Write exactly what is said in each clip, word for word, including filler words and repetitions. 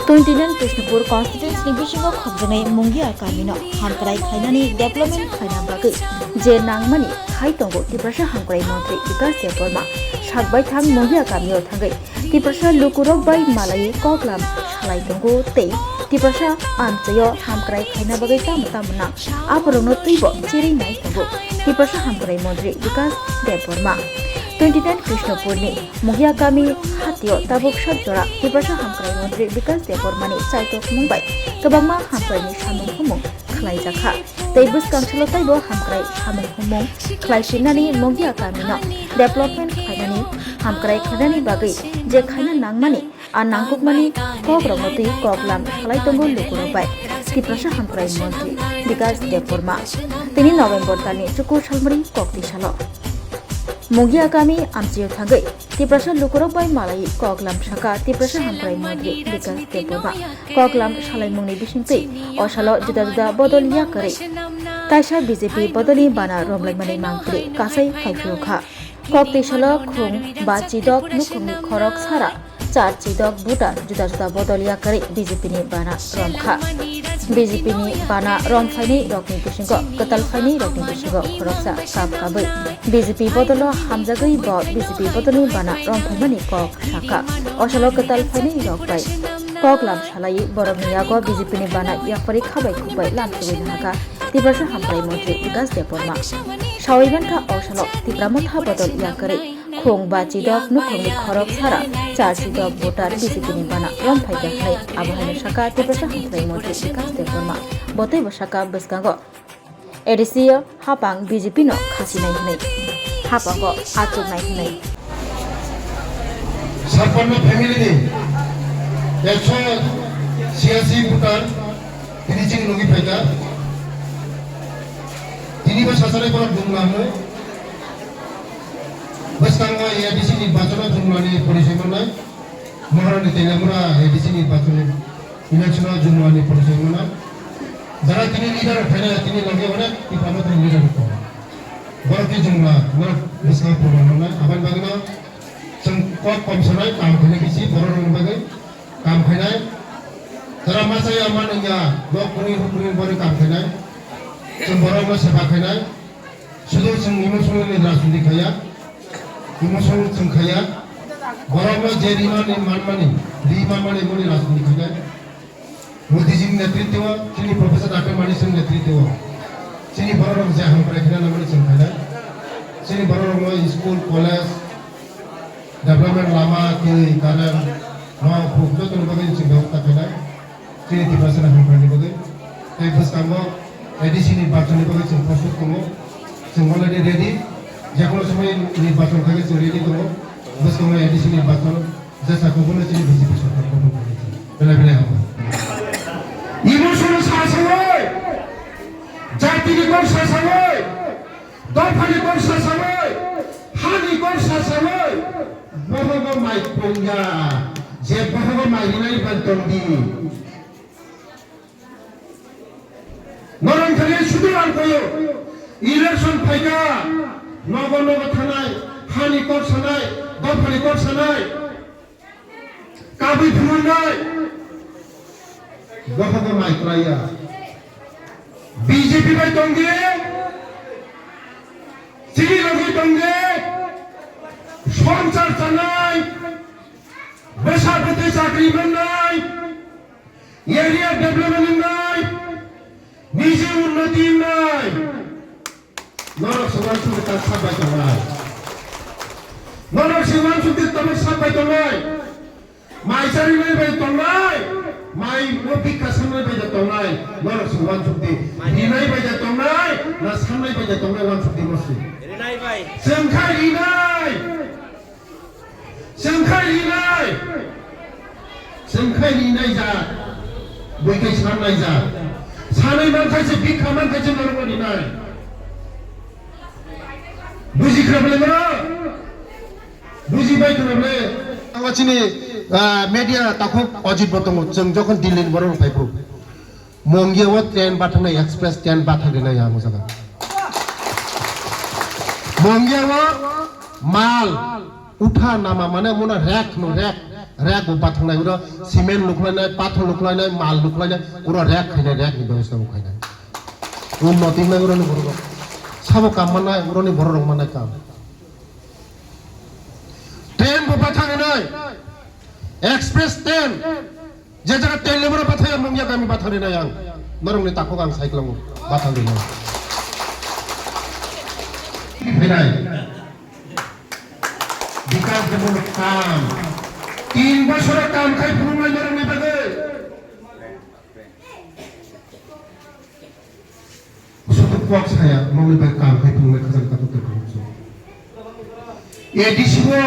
Twenty nine Krishnapur constituency ni bisingo khopjagwi Mungia kamino hamkrai khlainani development khlaina bagwi je nangmani khai tongo Tiprasa hamkrai montri Bikas Debbarma sakbai thang Mungia kamio thangwi Tiprasa lukurok bai malaiwi koklam salai tongo tei Tiprasa amchaio hamkrai khlaina bagwi tamo tamo nang aborokno twibo chirwi nai tongo Tiprasa hamkrai montri Bikas Debbarma. Twenty nine Krishnapurni Mugia kami hatio tabuk sak jora Tiprasa hamkrai montri Bikas Debbarmani chaitok mung bai kwbangma hamkraini samung humung khlaijakha. Tei bwskang salo taibo hamkrai samung humung khlaisinani Mugia kamino development khlainani hamkrai khlainani bagwi je khaina nangmani a nangkukmani kokrokno twi koklam salai tongo lukurok bai Tiprasa hamkrai montri Bikas Debbarma. Tini November talni chukur salmari kokti salo. Mugia kami amchio thangwi Tiprasa lukurok bai malai koklam saka Tiprasa hamkrai montri Bikas Debbarma koklam salaimungni bisingtwi osalo juda juda bodol yakarwi kaisa B J P bodolni bana romlaimani mangpili kasai khaiphiukha. Kokti salo khung ba chidok nukhungni khorok sara char chidok buta juda juda bodol yakarwi B J P ni bana romkha. B J P ni bana romphainai rokni bisingo kwtal phainai rokni bisingo khoroksa kap kabwi B J P bodolo hamjagwi bo B J P bodolni bana romphaimani kok sakha. Osalo kwtal phainai rok bai koklam salai borokni yago B J P ni bana yapharwi khabai khukbai lamsogwi nahakha Tiprasa hamkrai montri Bikas Debbarma. Sawi mankha osalo Tipra Motha bodol yakarwi khung ba chidok nukhungni khorok sara char chidok voter B J P ni bana romphai ya hai. Abo haino saka Tiprasa hamkrai montri Bikas Debbarma. Bo teibo saka bwskango A D C hapang B J P no khasinai hwnwi, hapango achuknai hwnwi. Chhappanno family ni ekso chiyasi voter tini chini logi phaikha. Tini bo sachalai borok dum lamu. Bwskango A D C ni bachano Jumlani porichai mannai. Maharani Telamura A D C ni bachano election o Jumlani porichai mannai. Jara tini leader rok phainai, tini logi onek Tipra Motha ni leader rok tongo. Borok khe Jumla, borok bwskango proman mannai. Aboni bagwino chwng kok kom sanai, kam khainai bisi, borok rokni bagwi kam khainai. Jara masa ya mano ya, nok kwrwi, huk kwrwi, borok kam khainai. Chwng borok no seba khainai. Sudu chwng emotional ni rajniti khaya, emotional chwng khaya, borok no je rimani manmani, ri manmani moni rajniti khaya. Modi ji ni netritwo, chini Professor Doctor Manik Singh netritwo, chini borok rok je hamkrai khna nangmani chwng khainai, chini borok rok no school, college, development lama, twi, current, nok, huk, joto ni bagwi chwng bebostha khainai. Chini Tiprasa ni hamkrai ni bagwi. Tei bwskango A D C ni nirbachon ni bagwi chwng prostut tongo. Chwng already ready. Jekono somoi nirbachon khaikhe chwng ready tongo. Bwskango A D C ni nirbachon jesa kubuno chini B J P sorkar kubuno belai belai hamkha. Emotion sasawi, jati ni kok sasawi, dopha ni kok sasawi, ha ni kok sasawi, bohogo mai pungya, je bohogo mai rinai ban tongdi. Norong thani sudu ang koyo. Election phaikha, nogo nogo thanai, hani kok sanai, dophani kok sanai, kabui phunuknai. Bohogo mai kwlaiya. B J P bai tongdi, chini logwi tongdi, swngchar chanai, bwsa bwtwi chakri mannai. Area development wngnai, niji unnoti wngnai. Norok se uansukgwi ta sak bai tongnai. Norok se uansukgwi tabuk sak bai tongnai. Mai charinai bai tongnai. Mai o bikha sangnai bai da tongnai. Norok se uansukgwi rinai bai da tongnai. Na sannai bai da tongnai uansukgwi mosni. Rinai bai. Chwng kha rinai. Chwng khai rinai. Chwng khai rinai ja. Bui khai san nai ja. Sanai man khai se bikha man khai se norok rinai. Buji khra bole mano. Buji bai khra bole. Ang chini, ah, media takhuk Ajit bo tongo. Chwng jokhon Delhi ni borok phai phuru. Mongia o train bathangnai, express train bathang rinai ang o jaga. Mongia o mal utha nama mane mona rek no rek. Rek bo bathangnai, uro cement lukhlainai, pathor lukhlainai, mal lukhlainai, uro rek khainai, rek ni bebosta bo khainai. Unnoti wngnai uro ni borok rok. Sabo kam mannai, uro ni borok rok mannai kam. Train bo bathangnai, express train. Je jaga train lemura bathai, Mungia kami bathangnai ang. Norok ni takhuk ang sai kwlango, bathangnai. Phainai. Bikas ni bono kam. Tin bosoro kam khai phunuknai norokni bagwi. Sudu kok saya, mangni bai kam khai phunuknai khajang takhuk tei phunukjak. A D C o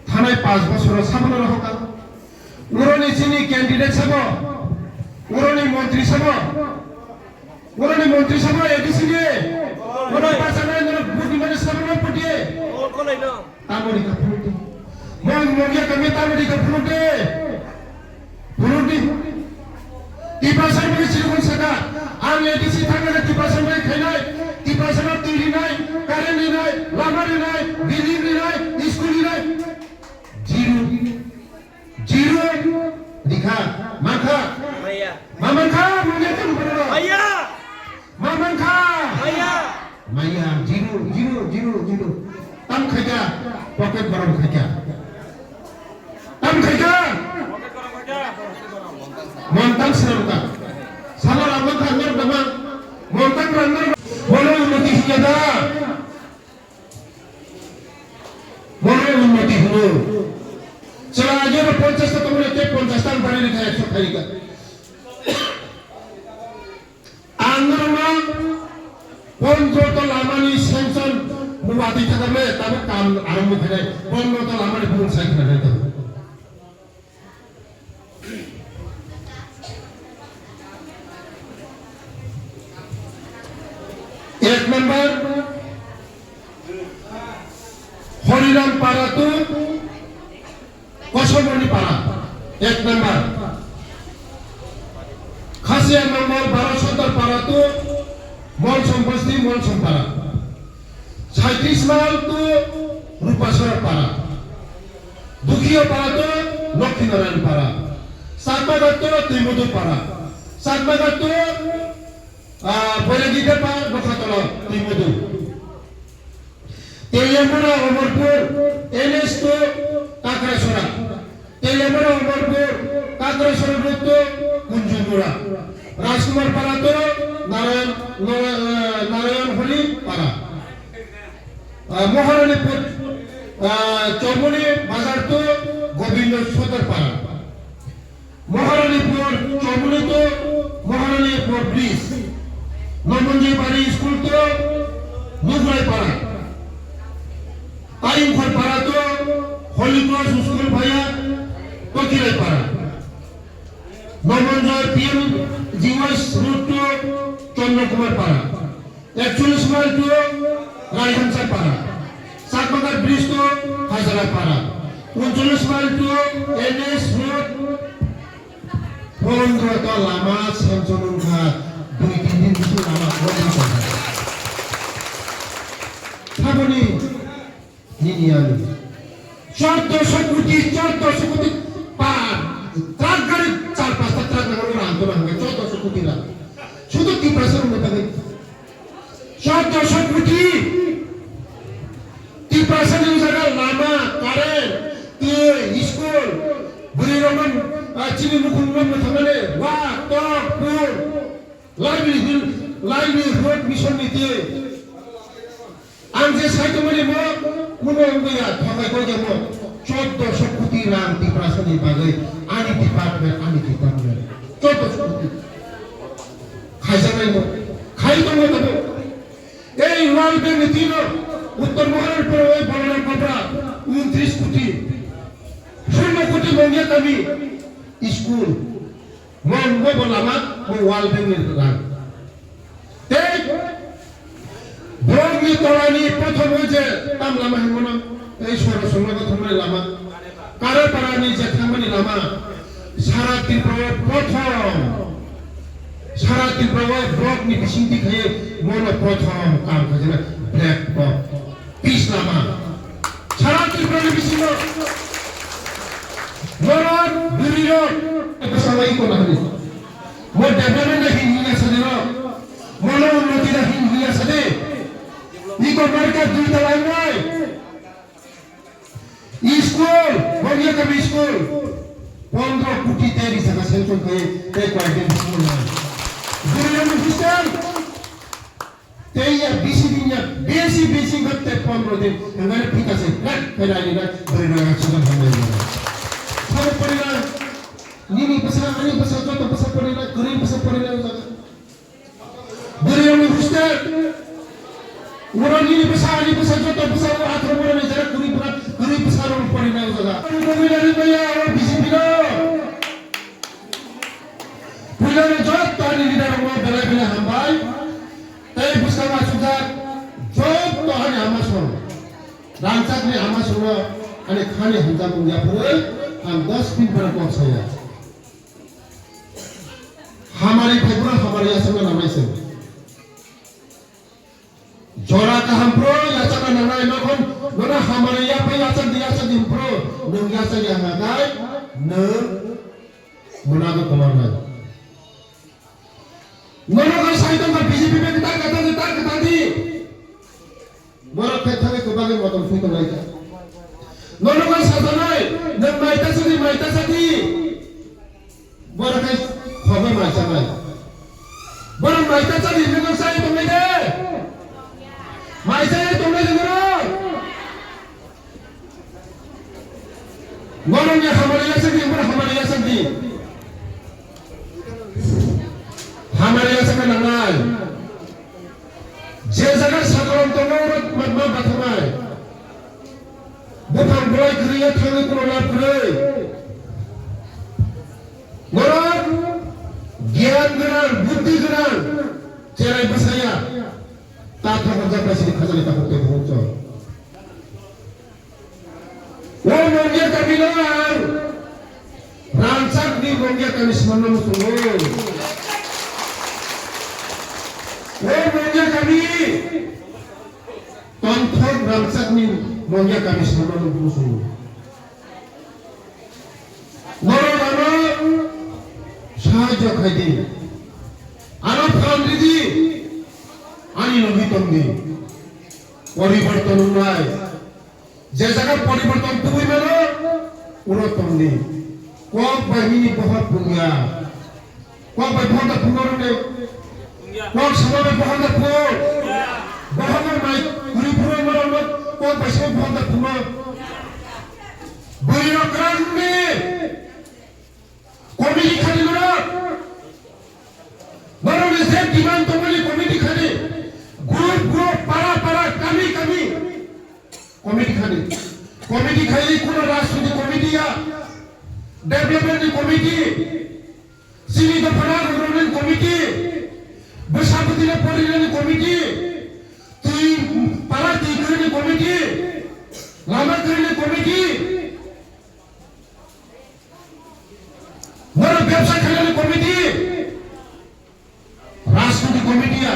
thanai panch bosoro sabono rohorkha. Uroni chini candidate sabo, uroni montri sabo, uroni montri sabo A D C ni. Uroni pasanai noro buddhi mani sabo no puti. Tamoni ka phunukdi. Mong mongya kami tamoni ka phunukdi. Phunukdi. Tiprasa bai chirikon saka. Ang A D C thangna Tiprasa bai khainai. Tiprasa no twi rinai, current rinai, lama rinai, building rinai, school rinai. Zero. Zero. Rikha. Mankha. Maya. Ma mankha. Maya. Maya. Ma mankha. Maya. Maya. Zero, zero, zero, zero. Tam khaikha. Pocket borom khaikha. Tam khaikha. Mon tam swnamkha. Sabo rang mankha, nor dama. Mon tam rang nor. Bono unnoti hinya da. Bono unnoti hino. Chwla ajo no ponchash ta tongmani, tei ponchash ta ang bari rikha, ekso khai rikha. Ang norokno pondro ta lamani sanction muwatwi thangkha le, tabuk kam arambo khainai, pondro ta lamani bumung sai khna nai tabuk. Ek number, Horiram Para to Kosomoni Para, ek number. Khasiya number baro Sodor Para to Molsom Bosti, Molsom Para. Saitris mile to Rupasora Para. Dukhiya Para to Lokhinarayan Para. Satmagat to Twimudu Para. Satmagat to, ah, Boiragita Para, Nokhatola, Twimudu. Teliamura Omorpur, N S to Kakrasora. Teliamura Omorpur, Kakrasora Road to Kunjumura. Rajkumar Para to Narayan, Nara-, eh, Narayan Holi Para. Ah, Moharanipur, ah, Chomoni Bazar to Gobindo Sodor Para. Moharanipur Chomoni to Moharanipur Bridge. Nomonjoi Bari School to Nugrai Para. Taingkhor Para to Holy Cross School via Tokirai Para. Nomonjoi P M G Y Road to Chandra Kumar Para. Ekchollish mile to Raihamsa Para, Chakmagar Bridge to Hajara Para, unchollish mile to N S Road, pondro ta lama sanction wngkha, dui tin din bisingo lama block wngkha. Saboni Nini ani. Choddoso koti, choddoso koti pa, truck gari char pasta truck nang rang to nang choddoso koti rang. Sudu Tiprasa rang tadi. Choddoso koti. Tiprasa ni jaga lama, current, twi, school, bwrwi rok no, ah, chini nukhung no mwthangmani, wa, tok, pun. Livelihood, livelihood mission ni twi. Ang je sai tongmani mo, kuno wngya, thokai koi je mo, choddoso koti rang Tiprasa ni bagwi, ani department, ani department, choddoso koti. Khaijaknai mo, khai tongo tabo. Ei World Bank ni tino, Uttor Moharanpur oi Balaram Babra, untris koti. Shunno koti Mongia kami, school. Mo, mo bo lama, mo World Bank ni rang. Tei borok ni tola ni prothom o je tam lama hinmano, tei soro songno bo thangmani lama. Karapara ni je thangmani lama. Sara Tripura o prothom. Sara Tripura o block ni bising di khai mono prothom kam khaijana black box. Pis lama. Sara Tripura ni bisingo. Borok, bwrwi rok, bwskango iko nahani. Mo development na hin hiya sadi rok. Mo no unnoti na hin hiya sadi. Iko market dui tala wngnai. School, Bongia kami school. Pondro koti teri saka sanction khai, tei koi din school na. Bwrwi rok ni hostel. Tei ya bisi din ya, bisi bisi ngat tei pondro din, hwnkhai phita se, rak, phai rai rai, bwrwi rai rai, sudan hambai rai. Sabo pori rai, nini bwsa, ani bwsa, joto bwsa pori rai, kwrwi bwsa pori rai, jaga. Bwrwi rokni hostel, oro nini bwsa, ani bwsa, joto bwsa, o athro boroni jaga kwrwi bwsa, kwrwi bwsa rok pori rai, jaga. Ani bwrwi rai rai ya, o B J P no. Puila no joto ani leader rokno belai belai hambai. Tei bwskango asukjak joto ani ama song, rangchakni ama songno ani khani hamjakmung yaphurwi ang dos pin phano kok saya. Hamari phai phano hamari yachakna nangnai se. Jora kaham phro yachakna nangnai, nokhon nono hamari yaphai yachak di, yachak di phro nwng yachak ya hwnkhai nwng mwnago kwmarnai. Nono khe sai tongkha B J P bai kwtal kwtal di, kwtal kwtal di. Borok khe thangwi kwbangwi motom swi tonglai kha. Nono khe sajaknai, nwng mai ta sadi, mai ta sadi. Borok khe khogwi mai chanai. Borok mai ta sadi, nwng sai tonglai de. Mai sai tonglai de borok. Borokni hamari yachak di, borok hamari yachak di. Hamari yachakna nangnai. Je jaga sakrom tongo, oro ma, ma bathanai. Buphang bolai kwrwi ya thangwi kuno lab kwrwi. Borok giyan gwnang, buddhi gwnang, cherai bwsaya. Ta thangkha jak bai sini khajani takhuk tei bukhuk chwng. O Mongia kami no ang rangchak ni Mongia kami swnamna muchungo. O Mongia kami tongthok rangchak ni Mongia kami swnamna muchungo. Norok ano sahajyo khai di. Ano phan ridi. Ani logi tong di. Poriborton wngnai. Je jaga poriborton tubui mano, uro tongdi. Kok bai nini bohor pungya. Kok bai bohor da pungo rwdi. Kok sama bai bohor da pungo. Bohor no mai kuri pungo mano no, kok bai sama bohor da pungo. Bwrwi rok kwrang ni. Committee khani norok. Norokni je demand tongmani committee khani. Group group, para para, kami kami. Committee khani. Committee khani kuno rajniti committee ya. Development ni committee. Chini dophana rwrwngni committee. Bwsaputino porinani committee. Twi para twi kwrwini committee. Lama kwrwini committee. Norok bebsa khainani committee, rajniti committee ya,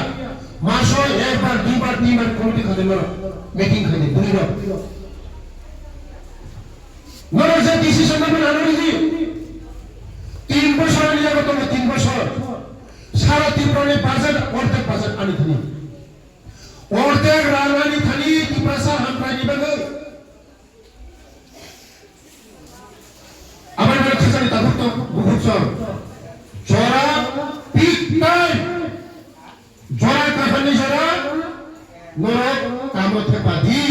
maso ekbar, duibar, tinbar committee khainai norok, meeting khainai bwrwi rok. Norok je decision nangmani ano ridi, tin bosor ani yago tongo, tin bosor. Sara Tripura ni budget, ordek budget ani thani. Ordek rang ani thani Tiprasa hamkraini bagwi. Aboni bagwi khajani tabuk tok bukhuk song. Jora pik time. Jora kahani jora. Norok kamo thepa di.